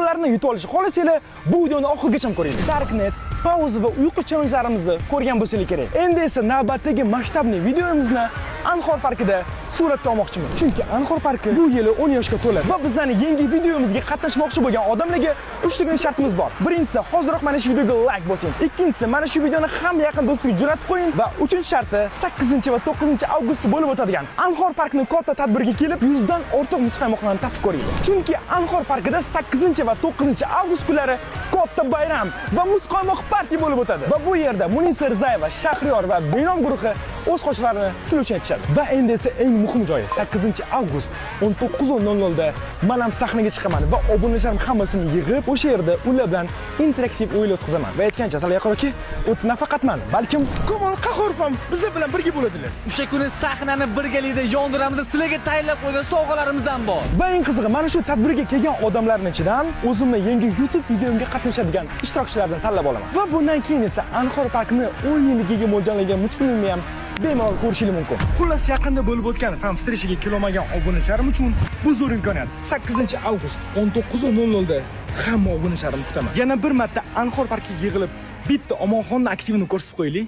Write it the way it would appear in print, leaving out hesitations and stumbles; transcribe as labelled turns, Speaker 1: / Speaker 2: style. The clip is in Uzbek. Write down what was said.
Speaker 1: Sovg'alarni yutib olishni xohlasanglar, bu videoni oxirigacha ko'ringlar. Darknet, pauza va uyqu challengelarimizni ko'rgan bo'lsanglar kerak. Endi esa navbatdagi masshtabli videomizni Anhor parkida suratga olmoqchimiz. Chunki Anhor parki bu yili 10 yoshga to'ladi va bizning yangi videomizga qatnashmoqchi bo'lgan odamlarga uchtagina shartimiz bor. Birinchisi, hoziroq mana shu videoga like bosing. Ikkinchisi, mana shu videoni hamma yaqin do'stiga jo'natib qo'ying va uchinchi sharti, 8 va 9 avgustda bo'lib o'tadigan Anhor parkini katta tadbirga kelib 100 dan ortiq muzqaymoqlarni tatib ko'ringlar. Chunki Anhor parkida 8 va 9 avgust kunlari katta bayram va muzqaymoq parti bo'lib o'tadi. Va bu yerda Munisa Rizayeva, Shahriyor va Benom guruhi o'z qo'shiqlarini sizlar uchun aytishadi. Va endi esa eng muhim joyi, 8 avgust 19:00 da men ham sahnaga chiqaman va obunachilarim hammasini yig'ib, o'sha yerda ular bilan interaktiv o'yin o'tkazaman. Va aytgancha, Asal Yaqin aka, u nafaqat man, balkim Komol Qahhorov ham bizlar bilan birga bo'ladilar.
Speaker 2: O'sha kuni sahnani birgalikda yondiramiz, sizlarga tayyorlab qo'ygan sovg'alarimiz ham bor.
Speaker 1: Va eng qizig'i, mana shu tadbirga kelgan odamlarning ichidan o'zimni yangi YouTube videomga qatnashadigan ishtirokchilarni tanlab olaman. Va bundan keyin esa Anhor parkini 10 yilligiga mo'ljallangan multfilmni ham bemalol ko'rishingiz mumkin. Xullas, yaqinda bo'lib o'tgan fan встреча ga kelolmagan obunachilarim uchun bu zo'r imkoniyat. 8 avgust 19:00 da hamma obunachilarimni kutaman. Yana bir marta Anhor parkiga yig'ilib, bitta Omonxonni aktivini ko'rsatib qo'yaylik.